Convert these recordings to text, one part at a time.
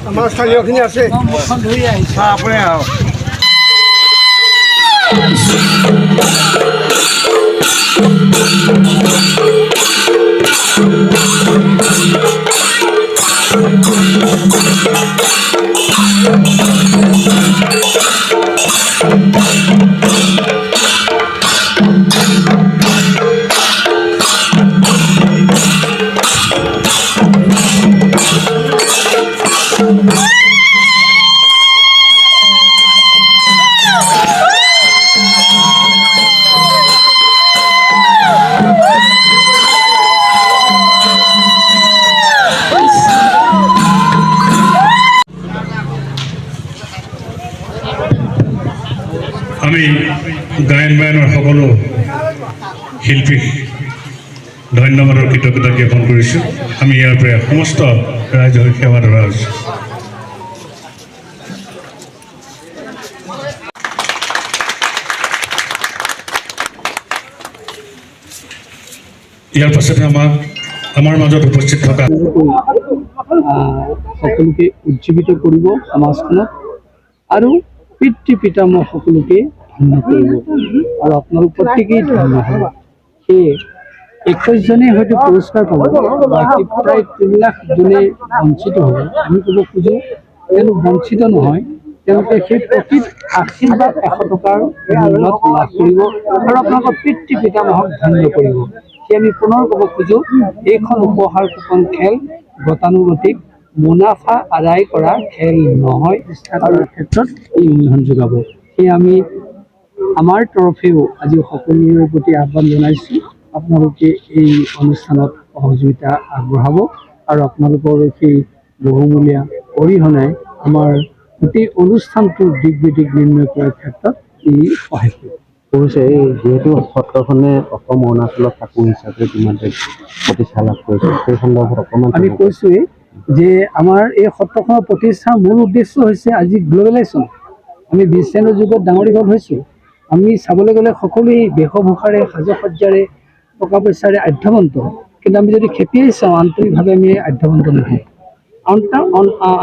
আমাৰ স্থানীয়খিনি আছে। আপুনি আহক। আমি গায়ন বায়নৰ সকলো শিল্পীক ধন্যবাদ আৰু কৃতজ্ঞতা জ্ঞাপন কৰিছোঁ। আমি ইয়াৰ পৰা সমস্ত ৰাইজৰ সেৱা ধৰা হৈছে। ইয়াৰ পাছতে আমাৰ মাজত উপস্থিত থকা সকলোকে উজ্জীৱিত কৰিব সমাজখনক আৰু পিতৃ পিতামহ সকলোকে ধন্য কৰিব আৰু আপোনালোক প্ৰত্যেকেই ধন্য হ'ব। সেয়ে 21 জনে হয়তো পুৰস্কাৰ পাব, বাকী প্ৰায় 3 লাখ জনে বঞ্চিত হ'ব। আমি ক'ব খোজোঁ, তেওঁলোক বঞ্চিত নহয়, তেওঁলোকে সেই প্ৰকৃত আশীৰ্বাদ 100 টকাৰ মূল্যত লাভ কৰিব আৰু আপোনালোকৰ পিতৃ পিতামহক ধন্য কৰিব। সেয়ে আমি পুনৰ ক'ব খোজোঁ, এইখন উপহাৰ কুপন খেল গতানুগতিক মুনাফা আদায় কৰা খেল নহয় আৰু ক্ষেত্ৰত এই অৰিহণা যোগাব। সেয়ে আমি আমাৰ তৰফেও আজি সকলোৰে প্ৰতি আহ্বান জনাইছোঁ, আপোনালোকে এই অনুষ্ঠানত সহযোগিতা আগবঢ়াব আৰু আপোনালোকৰ সেই বহুমূলীয়া অৰিহণাই আমাৰ গোটেই অনুষ্ঠানটোৰ দিক বিদিক নিৰ্ণয় কৰাৰ ক্ষেত্ৰত ই সহায় কৰিব। কৰিছে। এই যিহেতু সত্ৰখনে অসম অৰুণাচলত সাঁকো হিচাপে ইতিমধ্যে প্ৰতিষ্ঠা লাভ কৰিছে, সেই সন্দৰ্ভত অকণমান আমি কৈছোৱেই যে আমাৰ এই সত্ৰখনৰ প্ৰতিষ্ঠাৰ মূল উদ্দেশ্য হৈছে, আজি গ্ল'বেলাইজেশ্যন, আমি বিশ্বায়নৰ যুগত ডাঙৰ দীঘল হৈছোঁ। আমি চাবলৈ গ'লে সকলোৱেই বেশভূষাৰে, সাজসজ্জাৰে, টকা পইচাৰে আঢ্যৱন্ত। কিন্তু আমি যদি খেপিয়াই চাওঁ, আন্তৰিকভাৱে আমি আঢ্যৱন্ত নহয়।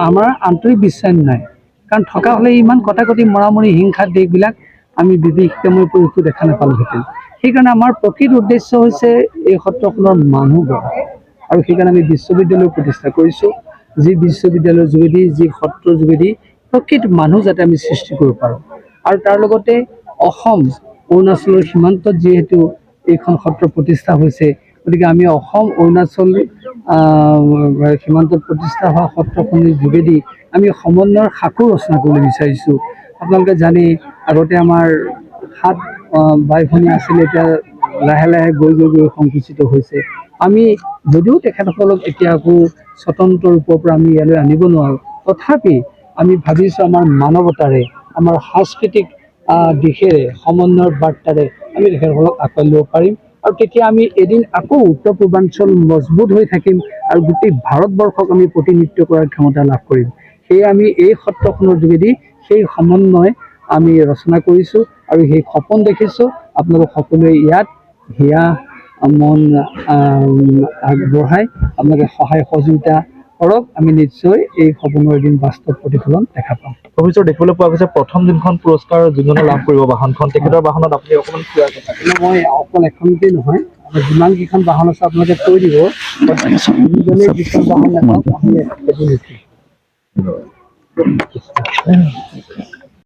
আমাৰ আন্তৰিক বিশ্বায়ন নাই। কাৰণ থকা হ'লে ইমান কটাকটি, মৰামৰি, হিংসা দেশবিলাক আমি বিভীষিকাময় পৰিৱেশটো দেখা নাপালোহেঁতেন। সেইকাৰণে আমাৰ প্ৰকৃত উদ্দেশ্য হৈছে এই সত্ৰখনৰ মানুহ গঢ়া আৰু সেইকাৰণে আমি বিশ্ববিদ্যালয় প্ৰতিষ্ঠা কৰিছোঁ, যি বিশ্ববিদ্যালয়ৰ যোগেদি, যি সত্ৰৰ যোগেদি প্ৰকৃত মানুহ যাতে আমি সৃষ্টি কৰিব পাৰোঁ। আৰু তাৰ লগতে অসম অৰুণাচলৰ সীমান্তত যিহেতু এইখন সত্ৰ প্ৰতিষ্ঠা হৈছে, গতিকে আমি অসম অৰুণাচল সীমান্তত প্ৰতিষ্ঠা হোৱা সত্ৰখনিৰ যোগেদি আমি সমন্বয়ৰ সাঁকো ৰচনা কৰিবলৈ বিচাৰিছোঁ। আপোনালোকে জানেই, আগতে আমাৰ সাত ভাই ভনী আছিলে, এতিয়া লাহে লাহে গৈ গৈ গৈ সংকুচিত হৈছে। আমি যদিও তেখেতসকলক এতিয়া আকৌ স্বতন্ত্ৰ ৰূপৰ পৰা আমি ইয়ালৈ আনিব নোৱাৰোঁ, তথাপি আমি ভাবিছোঁ আমাৰ মানৱতাৰে, আমাৰ সাংস্কৃতিক দিশেৰে, সমন্বয়ৰ বাৰ্তাৰে আমি তেখেতসকলক আঁকোৱালি ল'ব পাৰিম আৰু তেতিয়া আমি এদিন আকৌ উত্তৰ পূৰ্বাঞ্চল মজবুত হৈ থাকিম আৰু গোটেই ভাৰতবৰ্ষক আমি প্ৰতিনিধিত্ব কৰাৰ ক্ষমতা লাভ কৰিম। সেয়ে আমি এই সত্ৰখনৰ যোগেদি সেই সমন্বয় আমি ৰচনা কৰিছোঁ আৰু সেই সপোন দেখিছোঁ। আপোনালোক সকলোৱে ইয়াত হিয়া মন আগবঢ়াই আপোনালোকে সহায় সহযোগিতা কৰক। আমি নিশ্চয় এই সপোনৰ এদিন বাস্তৱ প্ৰতিফলন দেখা পাম। ভৱিষ্যত দেখিবলৈ পোৱা গৈছে, প্ৰথম যোনখন পুৰস্কাৰ যোনজনে লাভ কৰিব বাহনখন, তেখেতৰ বাহনত আপুনি অকণমান কিবা কথা কিন্তু মই অকল এখনতেই নহয়, আমাৰ যিমান কেইখন বাহন আছে, আপোনালোকে কৈ দিব, যিজনে যিখন বাহন নাপাওক, আমি সেইটো নিশ্চয়।